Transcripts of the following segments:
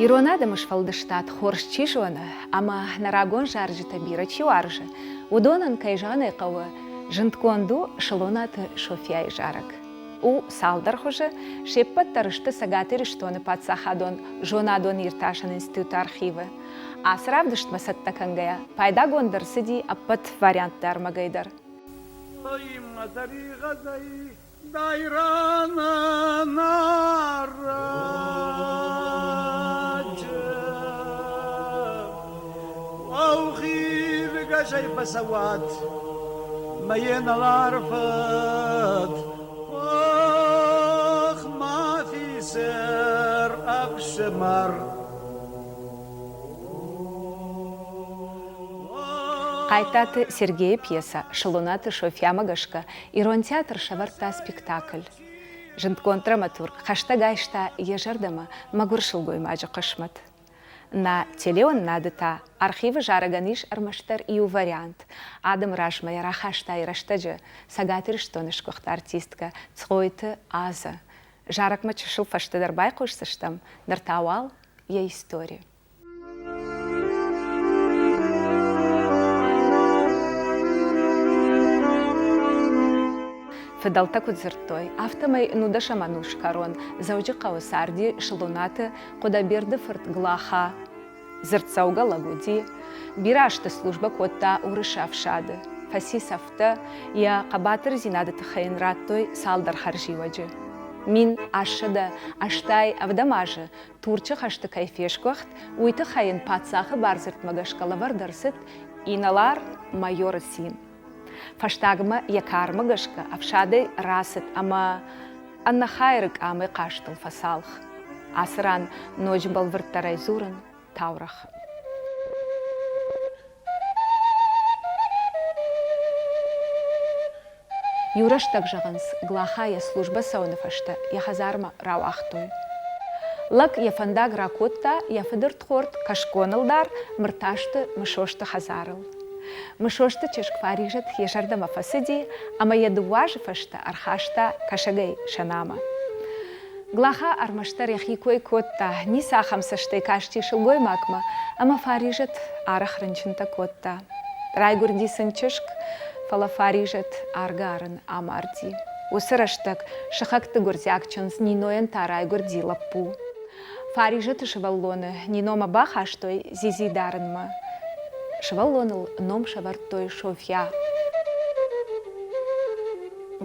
Ирон адӕмы сфӕлдыстад хорз чи зоны ӕмӕ нӕ рагон зарджытӕ бирӕ чи уарзы, уыдонӕн, кӕй зӕгъын ӕй хъӕуы, зындгонд у Солонаты Софьяйы зарӕг. У цалдӕр хуызы, се ппӕт дӕр сты Цӕгат Ирыстоны паддзахадон зонадон-иртасӕн институты архивы. Ацы равдыстмӕ цӕттӕ кӕнгӕйӕ, пайдагонд ӕрцыди ӕппӕт вариантты ӕрмӕгӕй дӕр. Фӕцӕуат, мӕ йе нӕларфыд, Ох, мӕ афицер ӕфсымӕр! Хъайтаты Сергейы пьесӕ Солонаты Софьямӕ гӕсгӕ ирон театр сӕвӕрдта спектакль. Зындгонд драматург хӕстӕг айста йӕ зӕрдӕмӕ мӕгуыр сылгоймаджы хъысмӕт. Нӕ телеуынынады та архивы зарӕгӕн ис ӕрмӕстдӕр иу вариант. Адӕмы размӕ йӕ рахаста йӕ рӕстӕджы Цӕгат Ирыстоны сгуыхт артисткӕ Цгъойты Азӕ. Зарӕгмӕ чысыл фӕстӕдӕр байхъусдзыстӕм, ныр та уал йӕ истори. Фыдӕлтӕ куыд дзырдтой, афтӕмӕй нудӕсӕм ӕнусы кӕрон Дзӕуджыхъӕуы царди Сылонаты Хъуыдӕберды фырт Глаха. Дзырддзӕугӕ лӕг уыди, бирӕ азты службӕ кодта уырысы ӕфсады, фӕци цӕфтӕ, йӕ хъӕбатырдзинады тыххӕй йын радтой цалдӕр хӕрзиуӕджы. 1187 азы Турчы хӕсты кӕй фесгуыхт, уый тыххӕй йын паддзахы бардзырдмӕ гӕсгӕ лӕвӕрд ӕрцыд инӕлар-майоры цин. Фӕстагмӕ йӕ кармӕ гӕсгӕ ӕфсадӕй рацыд ӕмӕ ӕнӕхайыры къамӕй хъазтыл фӕцалх. Ацы ран ноджы бӕлвырддӕрӕй дзурын таурӕгъ. Иу рӕстӕг, зӕгъынц, Глаха йӕ службӕ цӕуыны фӕстӕ йӕ хӕдзармӕ рауагътой. Лӕг йӕ фӕндаг ракодта йӕ фыдырдхорд кӕсгон ӕлдар Мыртазты Мысосты хӕдзарыл. Мысосты чызг Фаризӕт йӕ зӕрдӕмӕ фӕцыди ӕмӕ йӕ дыууӕ азы фӕстӕ ӕрхаста Кӕсӕгӕй Сӕнамӕ. Глаха ӕрмӕстдӕр йӕхи кой кодта, ницахӕм цӕстӕй касти сылгоймагмӕ, ӕмӕ Фаризӕт арӕх рынчынтӕ кодта. Райгуырди сын чызг, фӕлӕ Фаризӕт аргӕ-арын амарди. Уыцы рӕстӕг сыхӕгты гуырдзиаг чындз Нинойӕн та райгуырди лӕппу. Фаризӕты сывӕллоны Ниномӕ бахастой дзидзи дарынмӕ. Сывӕллоныл ном сӕвӕрдтой Софья.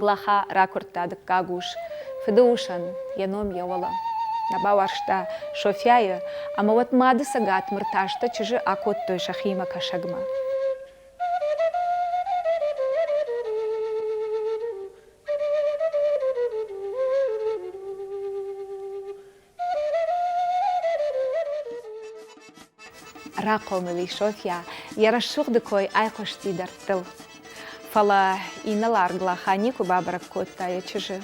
Глаха ракуырдта дыккаг ус, фыдыусӕн йӕ ном йӕ уӕлӕ. Нӕ бауарзта Софьяйы, ӕмӕ уӕд мады цӕгат Мыртазтӕ чызджы акодтой сӕхимӕ Кӕсӕгмӕ. Рахъомыл и Софья, йӕ рӕсугъды кой айхъуысти дӕрдтыл. Фӕлӕ инӕлар Глаха никуы бабӕрӕг кодта йӕ чызджы.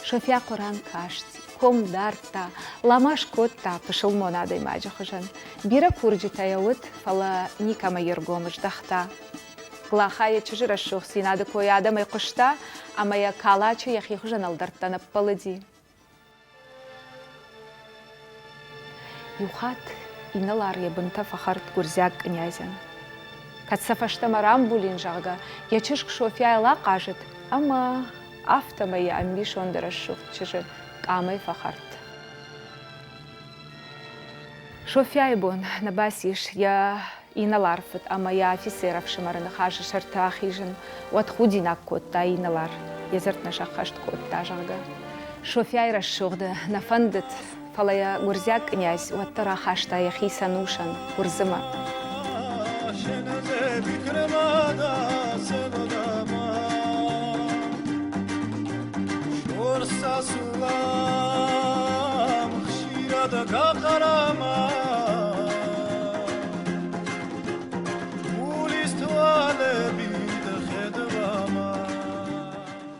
Софья Хъуыран каст, ком дардта, ламаз кодта пысылмон адӕймаджы хуызӕн. Бирӕ курджытӕ йӕ уыд, фӕлӕ никӕмӕ йе ргом здӕхта. Глаха йӕ чызджы рӕсугъддзинады кой адӕмӕй хъуыста ӕмӕ йӕ Калачы йӕхи хуызӕн ӕлдӕрттӕн ӕппӕлыди. Иухатт инӕлар йӕ бынтӕ фӕхӕрд гуырдзиаг кънязӕн. Кӕд сӕ фӕстӕмӕ рамбулин, зӕгъгӕ, йӕ чызг Софьяйыл ахъазыд ӕмӕ афтӕмӕй йӕ ӕмбисонды рӕсугъд чызджы къамӕй фӕхӕрд. Софьяйы бон нӕ бацис йӕ инӕлар фыд ӕмӕ йӕ афицер ӕфсымӕры ныхасы сӕрты ахизын, уӕд худинаг кодта инӕлар, йӕ дзырд нӕ сӕххӕст кодта, зӕгъгӕ. Софьяйы рӕсугъды нӕ фӕндыд, фӕлӕ йӕ гуырдзиаг кънязь уӕддӕр ахаста йӕхицӕн усӕн Гуырдзымӕ.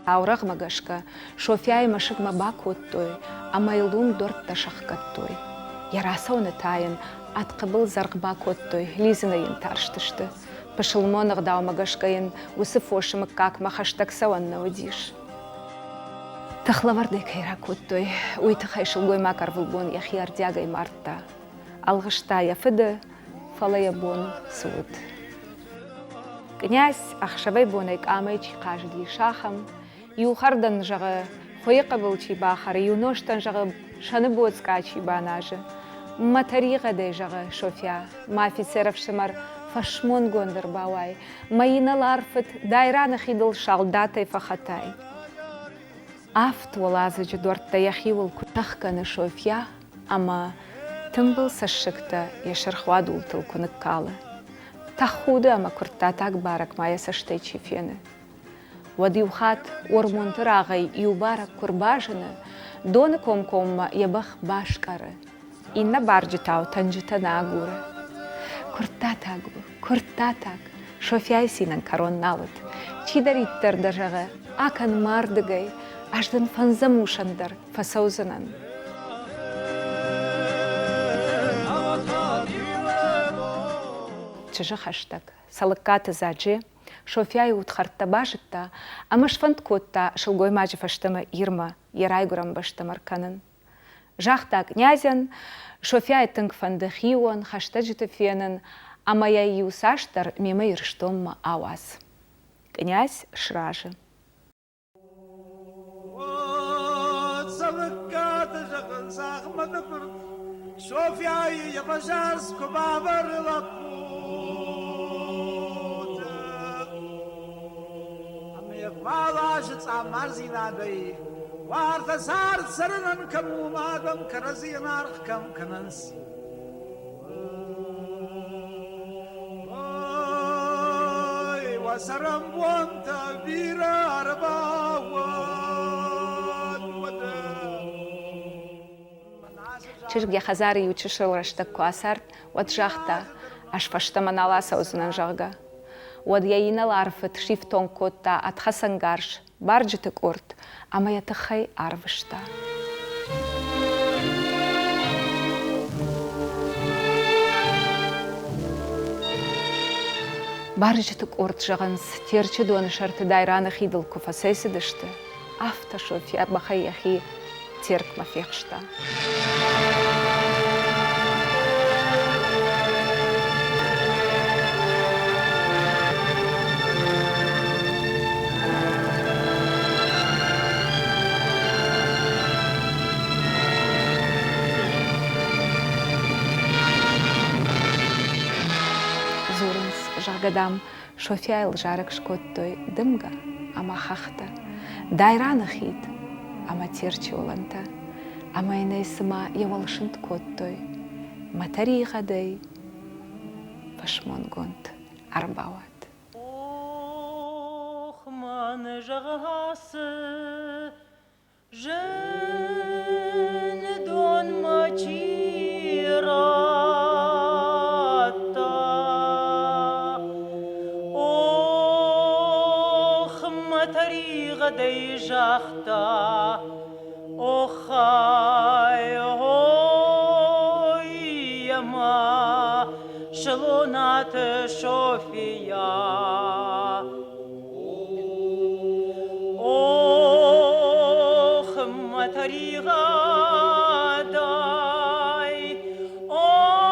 Таурӕгъмӕ гӕсгӕ Софьяйы мӕсыгмӕ бакодтой ӕмӕ йыл уым дуӕрттӕ сӕхгӕдтой. Йӕ рацӕуыны та йын ӕдхъыбыл дзӕргъ бакодтой, лидзынӕй йын тарстысты. Пысылмон ӕгъдаумӕ гӕсгӕ йын уыцы фосы мыггагмӕ хӕстӕг цӕуӕн нӕ уыдис. Тыхлӕвӕрдӕй кӕй ракодтой, уый тыххӕй сылгоймаг ӕрвылбон йӕхи ӕрдиагӕй мардта. Ӕлгъыста йӕ фыды, фӕлӕ йӕ бон цы уыд. Кънязь ӕхсӕвӕй-бонӕй къамӕй чи хъазыдис, ахӕм. Иу хӕрдӕн, зӕгъы, хуыйы хъыбыл чи бахӕры, иу нозтӕн, зӕгъы, сӕны боцкъа чи баназы. Мӕ тӕригъӕдӕй, зӕгъы Софья, мӕ афицер ӕфсымӕр, фӕсмонгонд ӕрбауай, мӕ инӕлар фыд Дайраны хидыл салдатӕй фӕхӕтай. Авд уӕладзыджы дуӕрттӕ йӕхиуыл куы сӕхгӕны Софья ӕмӕ тымбыл цӕссыгтӕ йӕ сырх уадултыл куы ныккалы. Тӕхуды ӕмӕ куырттатаг барӕг ма йӕ цӕстӕй чи фены. Уӕд иу хатт Ормонты рагъӕй иу барӕг куы рбазыны, доны комкоммӕ йӕ бӕх баскъӕры, иннӕ барджытау тӕнджытӕ нӕ агуры. Куырттатаг у, куырттатаг, Софьяйы цинӕн кӕрон нал уыд. Чидӕриддӕр дӕ зӕгъы, акӕн мардыгӕй, ӕз дын фӕндзӕм усӕн дӕр фӕцӕудзынӕн. Чызджы хӕстӕг Цӕлыккаты Дзадже Софьяйы удхӕрттӕ базыдта ӕмӕ сфӕнд кодта сылгоймаджы фӕстӕмӕ Ирмӕ йӕ райгуырӕн бӕстӕм ӕркӕнын. Загъта кънязӕн, Софьяйы тынг фӕнды хион, хӕстӕджыты фенын ӕмӕ йӕ иуцасдӕр мемӕ Ирыстонмӕ ауадз. Кънязь сразы. Цӕлыккаты зӕгъынц Ахмӕты фырт, Софьяйы йӕ фӕсарц куы бавӕры лӕппуты. Ӕмӕ йӕ фӕласы цъаммардзинадӕй уартӕ цард цӕрынӕн кӕм у, адӕм кӕрӕдзийӕн аргъ кӕм кӕнынц. Ой, уӕ цӕрӕнбонтӕ бирӕ ӕрбауӕд, уӕдӕ. Чызг йӕ хӕдзары иу чысыл рӕстӕг куы ацард, уӕд загъта, ӕз фӕстӕмӕ нал ацӕудзынӕн, зӕгъгӕ. Уӕд йӕ инӕлар фыд сифтонг кодта ӕдхӕцӕнгарз барджыты къорд ӕмӕ йӕ тыххӕй арвыста. Барджыты къорд, зӕгъынц, Терчы доны сӕрты Дайраны хидыл куы фӕцӕйцыдысты, афтӕ Софья бӕхӕй йӕхи Теркмӕ фехста. Дзурынц, зӕгъгӕ, дам, Софьяйыл зарӕг скодтой дымгӕ ӕмӕ хӕхтӕ, Дайраны хид ӕмӕ Терчы уылӕнтӕ, ӕмӕ йын ӕй цыма йӕ уӕлсынт кодтой, мӕ тӕригъӕдӕй фӕсмонгонд ӕрбауад. Ох, мӕн зӕгъы Зындонмӕ чи радта, Ох, мӕ тӕригъӕдӕй загъта, Охай, ой, ӕмӕ Слонаты София. Ох, мӕ тӕригъӕдӕй, ох,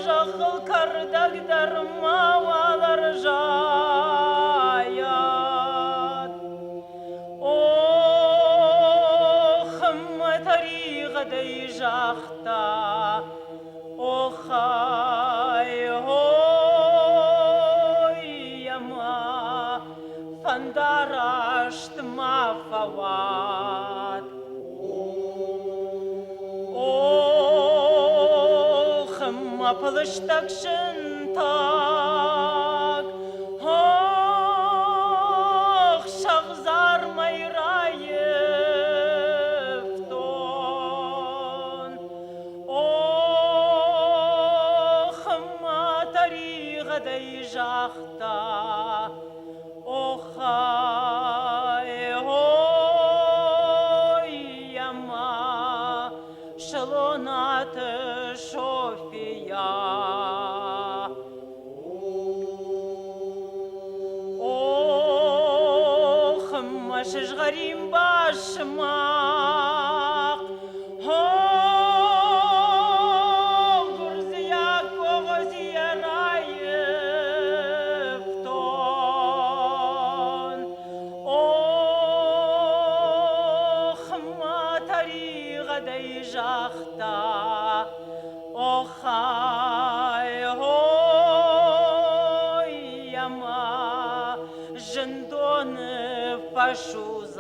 зӕххыл кӕрдӕг дӕр мауал ӕрзайӕд. Ох, мӕ тӕригъӕдӕй загъта, Охай, ой, ӕмӕ фӕндараст ма фӕуӕд. Ох, мӕ пылыстӕг сынтӕг, ох, сӕгъдзармӕй раивтон. Ох, мӕ тӕригъӕдӕй загъта, Охай, ой, ӕмӕ Слонаты София. Ох, мӕ сызгъӕрин Охай, ой, ӕмӕ зындоны фӕсудзат.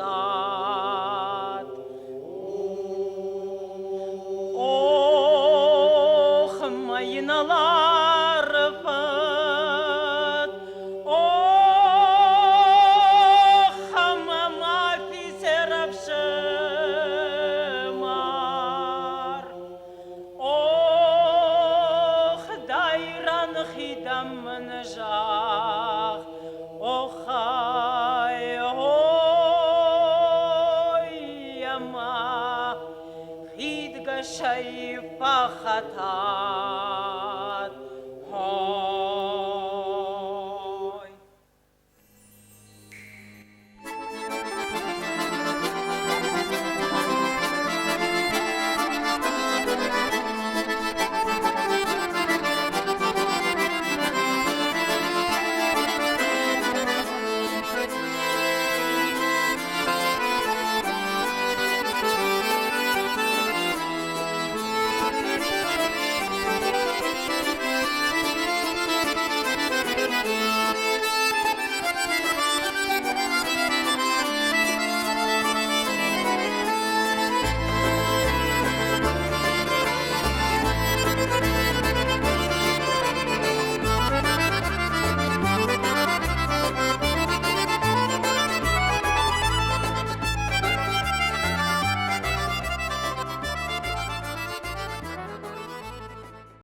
Ох, мӕ инӕлар фыд, ох, ӕмӕ мӕ афицер ӕфсымӕр. Ох, дайран хидӕм мын зӕгъ, охай, ой, ӕмӕ хидгӕсӕй фӕхӕтат.